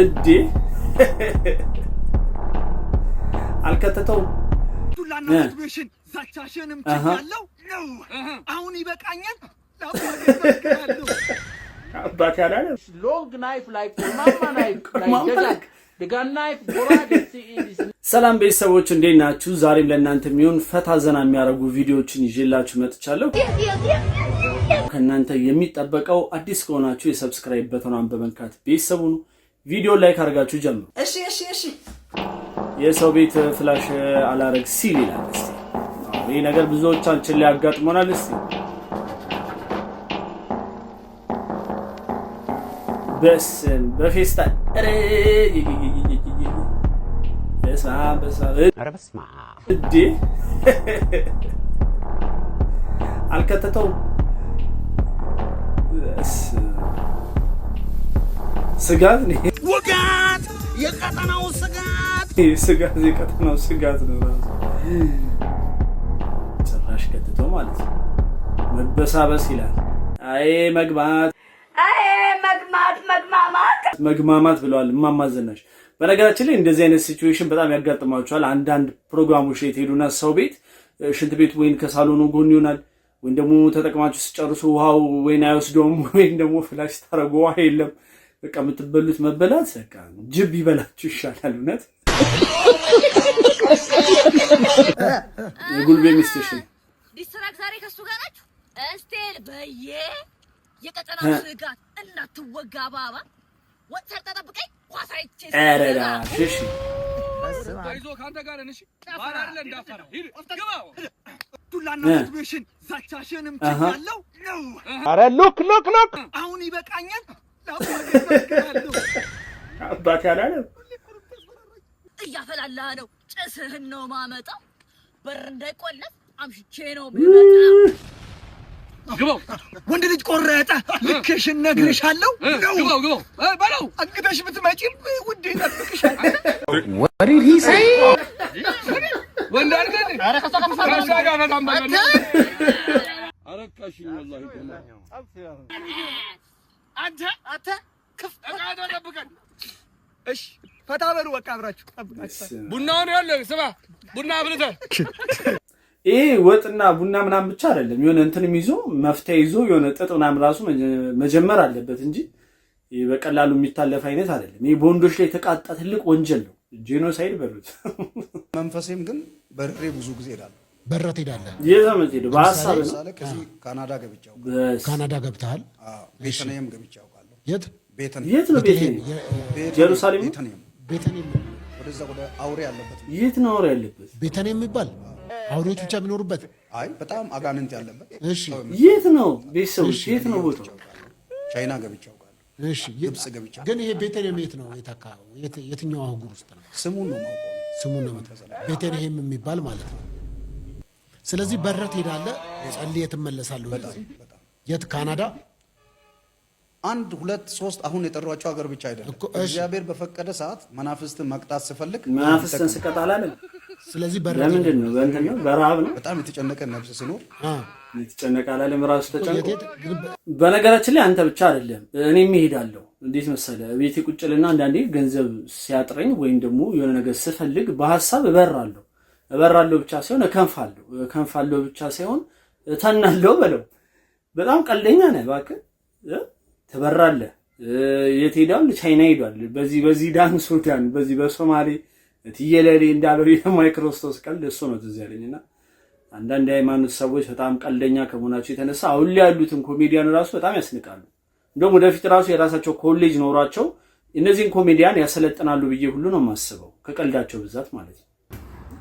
እንዴ፣ አልከተተውም። ዱላና ስቤሽን ዛቻሽንም ችያለው ነው። አሁን ይበቃኛል። አባቴ አላለም። Long knife like mama knife like the gun knife ጎራዴ is ሰላም ቤተሰቦች፣ እንዴት ናችሁ? ዛሬም ለእናንተ የሚሆን ፈታ ዘና የሚያደርጉ ቪዲዮዎችን ይዤላችሁ መጥቻለሁ። ከእናንተ የሚጠበቀው አዲስ ከሆናችሁ የ subscribe button ኗን በመንካት ቤተሰቡን ቪዲዮ like አድርጋችሁ ጀምሩ። እሺ። የሰው ቤት flush አላረግ ሲል ይላል። እስቲ ይህ ነገር ብዙዎቻችን ላይ ያጋጥመናል። እስቲ በስም በፌስታል፣ ኧረ በስመ አብ በስመ አብ። ኧረ በስመ አብ። እንዴ፣ አልከተተውም። ስጋት ነው። ውጋት፣ የቀጠናው ስጋት። ይሄ ስጋት፣ የቀጠናው ስጋት ነው። ራሱ ጭራሽ ከትቶ ማለት ነው። መበሳበስ ይላል። አይ መግባት፣ አይ መግማት፣ መግማማት። መግማማት ብለዋል እማማ ዝናሽ። በነገራችን ላይ እንደዚህ አይነት situation በጣም ያጋጥማቸዋል። አንዳንድ ፕሮግራሞች ላይ ትሄዱና ሰው ቤት ሽንት ቤት ወይን ከሳሎኑ ጎን ይሆናል፣ ወይም ደግሞ ተጠቅማችሁ ስጨርሱ ውሃው ወይን አይወስደውም፣ ወይም ደግሞ flush ታረጉ ውሃ የለም። በቃ የምትበሉት መበላት በቃ ጅብ ይበላችሁ ይሻላል። እውነት የጉልቤ ሚስትሽ diss track ዛሬ ከሱ ጋር ናችሁ። እስቴል በየ የቀጠናው ስጋት እናትወጋ ባባ ወጥ ሰርተህ ጠብቀኝ ኳስ አይቼ። ኧረ ላሽ፣ እሺ። ይዞ ከአንተ ጋር ነን። እሺ ባል አይደለ እንዳፈራ ሂድ ግባ። ዱላና ስቤሽን ዛቻሽንም ችያለው ነው። ኧረ look, look, look። አሁን ይበቃኛል። አባቴ አላለም። እያፈላላህ ነው። ጭስህን ነው ማመጣው። በር እንዳይቆለፍ አምሽቼ ነው የምመጣው። ግባው። ወንድ ልጅ ቆረጠ። ልክሽን ነግሬሻለሁ ነው። ግባው ግባው በለው። አግተሽ ብትመጪም ውዴ ይጠብቅሻል። ወንድ አይደለ ከእሷ ጋር በጣም በል አረካሽኝ ወላሂ። አንተ አንተ ክፍ ጠብቀን። እሺ ፈታ በሉ በቃ አብራችሁ ጠብቃችሁ። ቡናውን ያለ ስማ ቡና አፍልተህ ይሄ ወጥና ቡና ምናምን ብቻ አይደለም። የሆነ እንትንም ይዞ መፍትሄ ይዞ የሆነ ጥጥ ምናምን ራሱ መጀመር አለበት እንጂ ይሄ በቀላሉ የሚታለፍ አይነት አይደለም። ይሄ በወንዶች ላይ የተቃጣ ትልቅ ወንጀል ነው። Genocide በሉት። መንፈሴም ግን በርሬ ብዙ ጊዜ እሄዳለሁ። በረት ሄዳለህ። የዘመን ሄዶ በሀሳብ ነው። ለምሳሌ ከዚህ ካናዳ ገብቼ አውቃለሁ። ካናዳ ገብተሃል። አዎ፣ ቤተልሔም ገብቼ አውቃለሁ። የት? ቤተልሔም። የት ነው ቤት? ኢየሩሳሌም ነው? ቤተልሔም። ቤተልሔም። ወደዛ ወደ አውሬ ያለበት። የት ነው አውሬ ያለበት? ቤተልሔም የሚባል አውሬዎች ብቻ የሚኖሩበት። አይ በጣም አጋንንት ያለበት። እሺ። የት ነው ቤተሰቦች? የት ነው ቦታው? ቻይና ገብቼ አውቃለሁ። እሺ። ግብጽ ገብቼ። ግን ይሄ ቤተልሔም የት ነው? የት አካባቢ? የትኛው አህጉር ውስጥ ነው? ስሙን ነው የማውቀው። ስሙን ነው የምትለው። ቤተልሔም የሚባል ማለት ነው። ስለዚህ በረት ሄዳለህ፣ ጸልየህ ትመለሳለህ። በጣም በጣም። የት? ካናዳ? አንድ ሁለት ሶስት አሁን የጠሯቸው ሀገር ብቻ አይደለም። እኮ እሺ። እግዚአብሔር በፈቀደ ሰዓት መናፍስትን መቅጣት ስፈልግ መናፍስትን ስቀጥ አላለም። ስለዚህ በረት ለምንድን ነው? በእንትን ነው፣ በረሃብ ነው። በጣም የተጨነቀ ነፍስ ሲኖር የተጨነቀ አላለም። ራሱ ተጨንቆ። የት የት ግን በነገራችን ላይ አንተ ብቻ አይደለም፣ እኔም እሄዳለሁ። እንዴት መሰለ፣ ቤቴ ቁጭ ልና አንዳንዴ ገንዘብ ሲያጥረኝ ወይም ደግሞ የሆነ ነገር ስፈልግ በሀሳብ እበራለሁ። እበራለሁ ብቻ ሳይሆን እከንፋለሁ። እከንፋለሁ ብቻ ሳይሆን እተናለሁ በለው። በጣም ቀልደኛ ነህ እባክህ እ? ትበራለህ። የት ሄዷል? ቻይና ሄዷል። በዚህ በዚህ ዳን ሱዳን፣ በዚህ በሶማሌ ትየለሌ እንዳለው የማይክሮስቶስ ቀልድ እሱ ነው ትዝ ያለኝና አንዳንድ የሃይማኖት ሰዎች በጣም ቀልደኛ ከመሆናቸው የተነሳ አሁን ላይ ያሉትን ኮሜዲያን ራሱ በጣም ያስንቃሉ። እንደውም ወደፊት ራሱ የራሳቸው ኮሌጅ ኖሯቸው እነዚህን ኮሜዲያን ያሰለጥናሉ ብዬ ሁሉ ነው የማስበው፣ ከቀልዳቸው ብዛት ማለት ነው።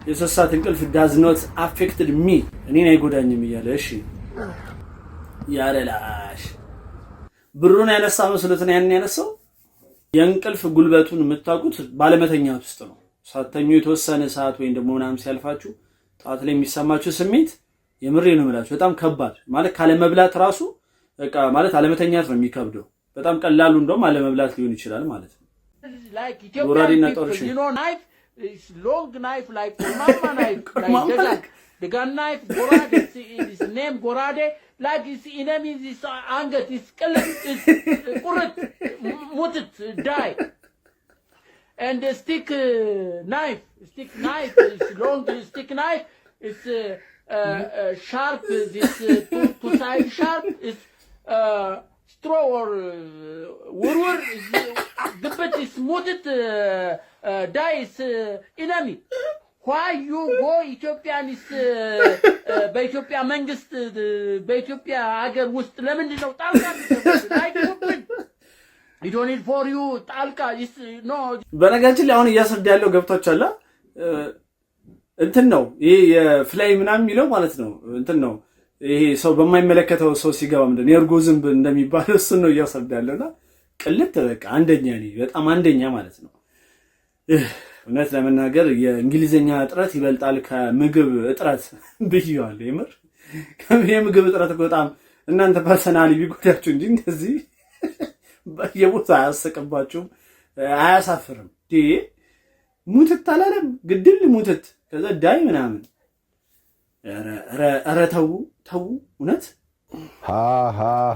የ3 ሰዓት እንቅልፍ does not affected me፣ እኔን አይጎዳኝም እያለ፣ እሺ ያለላሽ ብሩን ያነሳ መስሎት ነው ያንን ያነሳው። የእንቅልፍ ጉልበቱን የምታውቁት ባለመተኛት ውስጥ ነው። ሳተኙ የተወሰነ ሰዓት ወይም ደግሞ ምናምን ሲያልፋችሁ ጠዋት ላይ የሚሰማችሁ ስሜት የምሬ ነው የምላችሁ በጣም ከባድ፣ ማለት ካለመብላት ራሱ በቃ ማለት አለመተኛት ነው የሚከብደው። በጣም ቀላሉ እንደውም አለመብላት ሊሆን ይችላል ማለት ነው። Like Ethiopian ጎራዴና people, ጦር። knife is long knife like mama knife, like mama the gun, knife. the gun knife, ጎራዴ, is name ጎራዴ, like his enemy is አንገት, is ቅልጥ, is ቁርጥ, ሙትት, die. And stick knife, stick knife is long stick knife is sharp, this two side sharp is straw or ውርውር ግብት is ሙትት die is enemy. Why you go Ethiopian is በኢትዮጵያ መንግስት በኢትዮጵያ ሀገር ውስጥ ለምንድን ነው ጣልቃ? You don't need for you ጣልቃ is no. በነገራችን ላይ አሁን እያስረዳ ያለው ገብቷችኋል? እንትን ነው ይሄ የ fly ምናምን የሚለው ማለት ነው። እንትን ነው ይሄ ሰው በማይመለከተው ሰው ሲገባ ምንድን ነው የእርጎ ዝንብ እንደሚባለው እሱን ነው እያስረዳ ያለውና ቅልጥ በቃ አንደኛ ነኝ፣ በጣም አንደኛ ማለት ነው። እውነት ለመናገር የእንግሊዝኛ እጥረት ይበልጣል ከምግብ እጥረት ብዬዋለሁ። የምር የምግብ እጥረት እኮ በጣም እናንተ personally ቢጎዳችሁ እንጂ እንደዚህ በየቦታ አያስቅባችሁም፣ አያሳፍርም። ሙትት አላለም ግድል ሙትት ከዛ die ምናምን። ኧረ ተዉ ተዉ፣ እውነት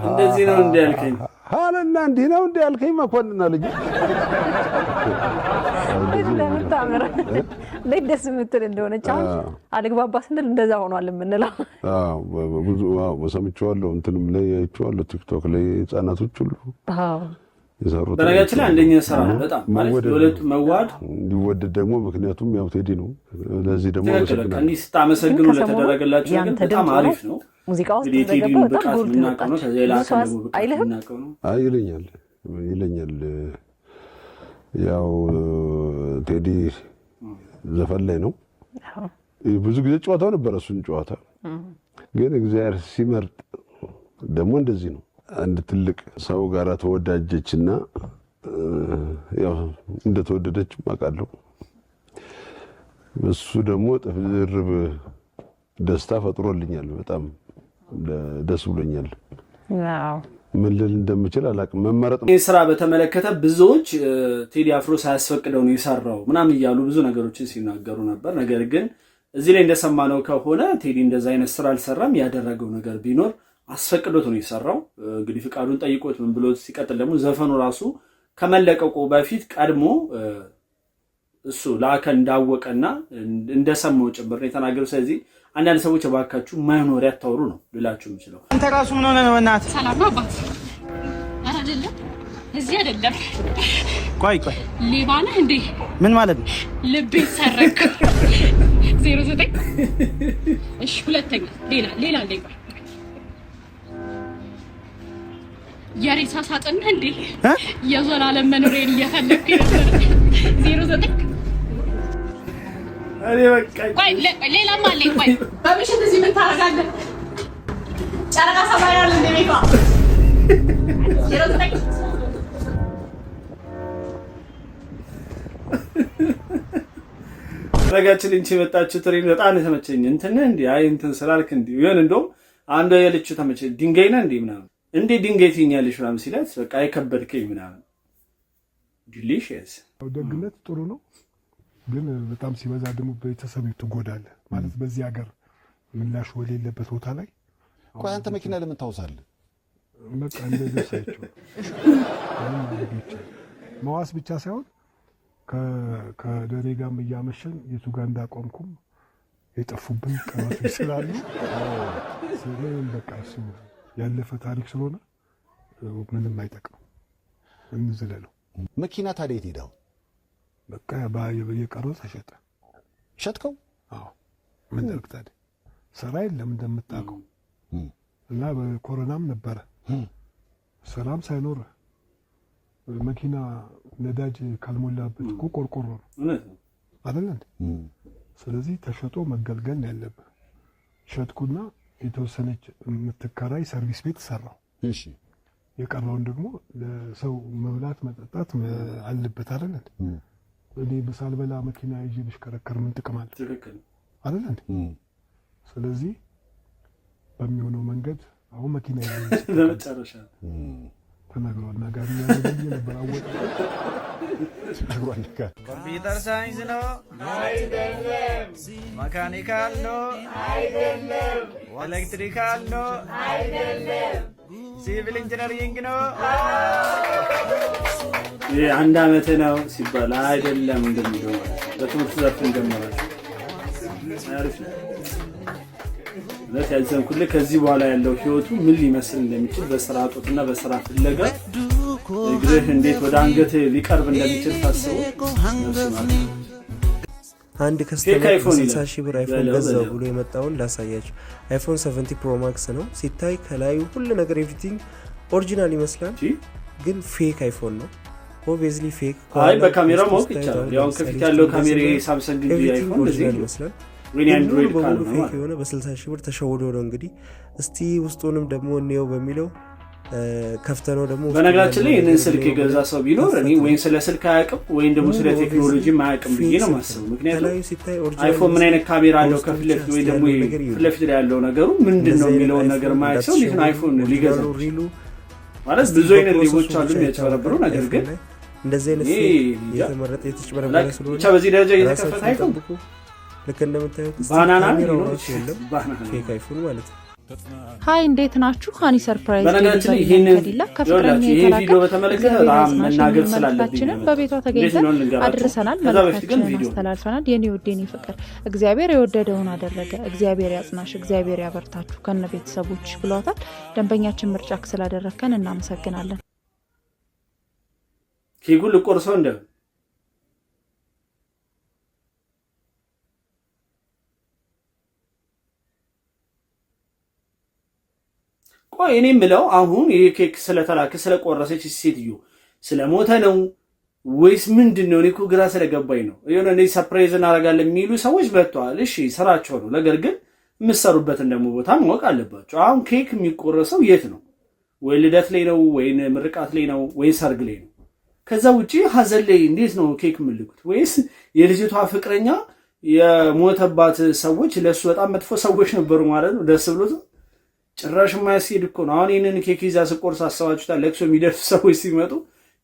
እንደዚህ ነው እንዲ ያልከኝ? አለና እንዲህ ነው እንዲ ያልከኝ መኮንን አለኝ። እንደምታምር እንዴት ደስ የምትል እንደሆነች አሁን አልግባባ ስንል እንደዛ ሆኗል የምንለው። ብዙ ሰምቼዋለሁ፣ እንትንም ላይ አይቼዋለሁ፣ ቲክቶክ ላይ ህጻናቶች ሁሉ የሰሩት። በነገራችን ላይ አንደኛ ስራ ነው በጣም ማለት የሁለቱ መዋሃድ። እንዲወደድ ደግሞ ምክንያቱም ያው ቴዲ ነው። ለዚህ ደግሞ ትክክል። በቃ እንዲህ ስታመሰግኑ ለተደረገላቸው ነገር በጣም አሪፍ ነው። ሙዚቃ ውስጥ እንግዲህ የቴዲን እንደገባ በጣም ብቃት ጎልቶ የምናውቀው ነው። ወጣች። ከዚያ የላከ ብዙ ሰው ደግሞ ብቃት አይልህም? የምናውቀው ነው። አይ ይለኛል ይለኛል። ያው ቴዲ ዘፈን ላይ ነው ብዙ ጊዜ ጨዋታው ነበረ። እሱን ጨዋታ ግን እግዚአብሔር ሲመርጥ ደግሞ እንደዚህ ነው። አንድ ትልቅ ሰው ጋር ተወዳጀችና ያው እንደተወደደች አውቃለሁ። እሱ ደግሞ እጥፍ ድርብ ደስታ ፈጥሮልኛል። በጣም ደስ ብሎኛል። ምን ልል እንደምችል አላውቅም። መመረጥ ይህ ስራ በተመለከተ ብዙዎች ቴዲ አፍሮ ሳያስፈቅደው ነው የሰራው ምናምን እያሉ ብዙ ነገሮችን ሲናገሩ ነበር። ነገር ግን እዚህ ላይ እንደሰማነው ከሆነ ቴዲ እንደዛ አይነት ስራ አልሰራም። ያደረገው ነገር ቢኖር አስፈቅዶት ነው የሰራው። እንግዲህ ፍቃዱን ጠይቆት ምን ብሎት፣ ሲቀጥል ደግሞ ዘፈኑ ራሱ ከመለቀቁ በፊት ቀድሞ እሱ ላከ እንዳወቀና እንደሰማው ጭምር ነው የተናገረው። ስለዚህ አንዳንድ ሰዎች እባካችሁ ማይኖር ያታወሩ ነው ልላችሁ የምችለው። አንተ ራሱ ምን ሆነህ ነው? በእናትህ። ሰላም ነው አባት? ኧረ አይደለም፣ እዚህ አይደለም። ቆይ ቆይ፣ ሌባ ነህ እንዴ? ምን ማለት ነው? ልቤ ሰረክ። 09። እሺ፣ ሁለተኛ ሌላ ሌላ አለኝ። ቆይ፣ የሬሳ ሳጥን ነህ እንዴ? የዘላለም መኖሪያን እየፈለግኩ ነበር። 09። እኔ በቃ ቆይ ሌላም አለኝ። ቆይ በምሽት እዚህ ምን ታደርጋለህ? ጨረቃ ሰማይ አለ እንደ ቤቷ። 09። ረጋችን እንቺ የመጣችው train በጣም ነው የተመቸኝ። እንትን ነህ እንዴ? አይ እንትን ስላልክ እንዲ ይሆን እንደውም አንዷ ያለችው ተመቸኝ። ድንጋይ ነህ እንዴ ምናምን እንዴ ድንጋይ ትይኛለሽ ምናምን ሲላት በቃ አይከበድከኝ ምናምን delicious። ደግነት ጥሩ ነው፣ ግን በጣም ሲበዛ ደግሞ ቤተሰብ ትጎዳለህ። ማለት በዚህ ሀገር ምላሽ ወሌለበት ቦታ ላይ። ቆይ አንተ መኪና ለምን ታውሳለህ? በቃ እንደ ልብስ አይቼው ምንም ማድረግ አይቻልም። መዋስ ብቻ ሳይሆን ከደሬ ጋርም እያመሸን የቱ ጋር እንዳቆምኩም የጠፉብን ቀናቶች ስላሉ ምንም በቃ እሱ ያለፈ ታሪክ ስለሆነ ምንም አይጠቅምም። እንዝለለው። መኪና ታዲያ የት ሄደው? በቃ የቀረው ተሸጠ። ሸጥከው? አዎ። ምን ላድርግ ታዲያ ስራ የለም እንደምታውቀው፣ እና በኮሮናም ነበረ ስራም ሳይኖር መኪና ነዳጅ ካልሞላበት እኮ ቆርቆሮ ነው። እውነት ነው። አይደለ እንዴ? ስለዚህ ተሸጦ መገልገል ነው ያለብህ። ሸጥኩና የተወሰነች የምትከራይ ሰርቪስ ቤት ሰራው። እሺ። የቀረውን ደግሞ ለሰው መብላት መጠጣት አለበት አይደለ እንዴ? እኔ ሳልበላ መኪና ይዤ ብሽከረከር ምን ጥቅም አለ? ትክክል። አይደለ እንዴ? ስለዚህ በሚሆነው መንገድ አሁን መኪና ይዤ በመጨረሻ ተናግሯል። ነጋሪ ያደረገኝ ነበር አወጣ ተናግሯል ነጋሪ። Computer science ነው አይደለም፣ mechanical ነው አይደለም፣ electrical ነው አይደለም፣ civil engineering ነው። ይሄ አንድ አመት ነው ሲባል አይደለም እንደሚለው ማለት ነው። በትምህርት ዘርፍ እንጀምራለን። አሪፍ ነው። እውነት ያዘንኩልህ ከዚህ በኋላ ያለው ህይወቱ ምን ሊመስል እንደሚችል፣ በስራ እጦትና በስራ ፍለጋ እግርህ እንዴት ወደ አንገትህ ሊቀርብ እንደሚችል ታስበው ነፍስ ይማር። አንድ Fake customer iPhone በ60 ይላል። ሺህ ብር iPhone በለው ገዛው በለው። ብሎ የመጣውን ላሳያችሁ። iPhone 17 Pro Max ነው። ሲታይ ከላዩ ሁሉ ነገር everything original ይመስላል፣ ግን fake iPhone ነው። Obviously fake። አይ፣ በካሜራ ማወቅ ይቻላል። ያው ከፊት ያለው ካሜራ ሳምሰንግ እንጂ iPhone እንደዚህ Original ይመስላል። ወይ ግን ሙሉ Android በሙሉ ካልሆነ fake ማለት ነው። የሆነ በ60 ሺህ ብር ተሸውዶ ነው። እንግዲህ እስቲ ውስጡንም ደግሞ እንየው በሚለው ከፍተነው ደግሞ ውስጡ በነገራችን ላይ ያለው ይህንን ነገር ስልክ እንየው የገዛ ብለን ሰው ቢኖር እኔ ከፈትነው። ወይም ስለ ስልክ አያውቅም ወይም ደግሞ ስለ ሙሉ ቴክኖሎጂ obviously አያውቅም ብዬ fake ነው ስልክ የማስበው። ነው። ምክንያቱም ከላዩ ሲታይ original iPhone ምን አይነት ይመስላል። ካሜራ አለው ከውስጡ ከፊት ብቻ ለፊት ወይ እስቲ ደግሞ ያለው ነገር ፊት ይዩ። ለፊት ላይ ያለው ነገሩ ምንድን ነው እንደዚህ አይነት የሚለውን ነገር iPhone ማያውቅ ሰው እንዴት ነው እንዳትሸወዱ። iPhone ሊገዛ? Original ኡ real ኡ ማለት እስቲ ብዙ አይነት በ process ኡ ሌቦች አሉ ብቻ የሚያጭበረብሩ። ይታወቃል። ነገር ግን iPhone ላይ እንደዚህ አይነት እኔ fake እንጃ። የተመረጠ የተጭበረበረ ስለሆነ ብቻ በዚህ ደረጃ እየተከፈተ ራሳችሁን iPhone ጠብቁ። ልክ እንደምታዩት እስቲ Banana ካሜራው ሊኖር ራሱ ይችላል። የለም። Banana Fake iPhone ማለት ነው። Hi፣ እንዴት ናችሁ? ሃኒ Surprise በነገራችን ላይ Delivery ይህንን ከዲላ ከፍቅረኛ ይኸውላችሁ ይሄ የተላከ ቪዲዮ በተመለከተ እግዚአብሔር በጣም ያጽናሽ መናገር የሚል ስላለብኝ መልእክታችንን ነው። በቤቷ እንዴት ተገኝተን እንደሆነ ልንገራችሁ። አድርሰናል። ከዛ በፊት ግን መልእክታችንን ቪዲዮ አስተላልፈናል። የኔ ውድ የኔ ፍቅር፣ እግዚአብሔር የወደደውን አደረገ። እግዚአብሔር ያጽናሽ፣ እግዚአብሔር ያበርታችሁ ከነ ቤተሰቦች ብሏታል። ደንበኛችን ምርጫክ ስላደረግከን እናመሰግናለን። ኬኩን ልቆርሰው እንደ ቆይ፣ እኔ የምለው አሁን ይህ ኬክ ስለተላከ ስለቆረሰች ሴትዮ ስለሞተ ነው ወይስ ምንድን ነው? እኔ እኮ ግራ ስለገባኝ ነው። የሆነ እኔ surprise እናደርጋለን የሚሉ ሰዎች መጥተዋል። እሺ ስራቸው ነው። ነገር ግን የምትሰሩበትን ደግሞ ቦታ ማወቅ አለባቸው። አሁን ኬክ የሚቆረሰው የት ነው? ወይ ልደት ላይ ነው፣ ወይ ምርቃት ላይ ነው፣ ወይ ሰርግ ላይ ነው። ከዛ ውጪ ሀዘን ላይ እንዴት ነው ኬክ የምልኩት? ወይስ የልጅቷ ፍቅረኛ የሞተባት ሰዎች ለእሱ በጣም መጥፎ ሰዎች ነበሩ ማለት ነው? ደስ ብሎት ጭራሽ የማያስሄድ እኮ ነው። አሁን ይህንን ኬክ ይዛ ስቆርስ አስባችሁታል? ለቅሶ የሚደርሱ ሰዎች ሲመጡ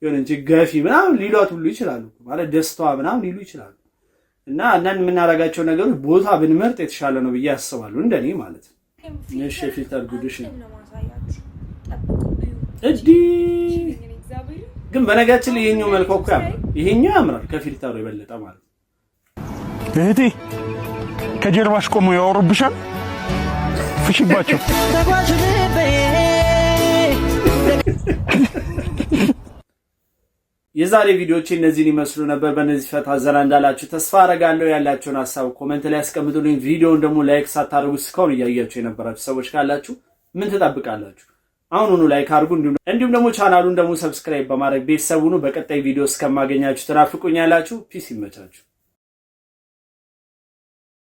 የሆነ እንጂ ገፊ ምናምን ሊሏት ሁሉ ይችላሉ። ማለት ደስታዋ ምናምን ሊሉ ይችላሉ። እና አንዳንድ የምናደርጋቸው ነገሮች ቦታ ብንመርጥ የተሻለ ነው ብዬ አስባለሁ፣ እንደኔ ማለት ነው። እሺ የ filter ጉድሽ ነው እዲ። ግን በነገራችን ላይ ይሄኛው መልኳ እኮ ያምራል። ይሄኛው ያምራል ከ filter ኡ የበለጠ ማለት ነው። እህቴ፣ ከጀርባሽ ቆመው ያወሩብሻል። ፍሽባቸው። የዛሬ ቪዲዮዎች እነዚህን ይመስሉ ነበር። በእነዚህ ፈታ ዘና እንዳላችሁ ተስፋ አረጋለሁ። ያላችሁን ሀሳብ comment ላይ ያስቀምጡልኝ። ቪዲዮውን ደግሞ like ሳታደርጉ እስካሁን እያያችሁ የነበራችሁ ሰዎች ካላችሁ ምን ትጠብቃላችሁ? አሁኑኑ like አድርጉ። እንዲሁም ደግሞ ቻናሉን ደግሞ subscribe በማድረግ ቤተሰብ ሁኑ። በቀጣይ ቪዲዮ እስከማገኛችሁ ትናፍቁኛላችሁ። Peace፣ ይመቻችሁ።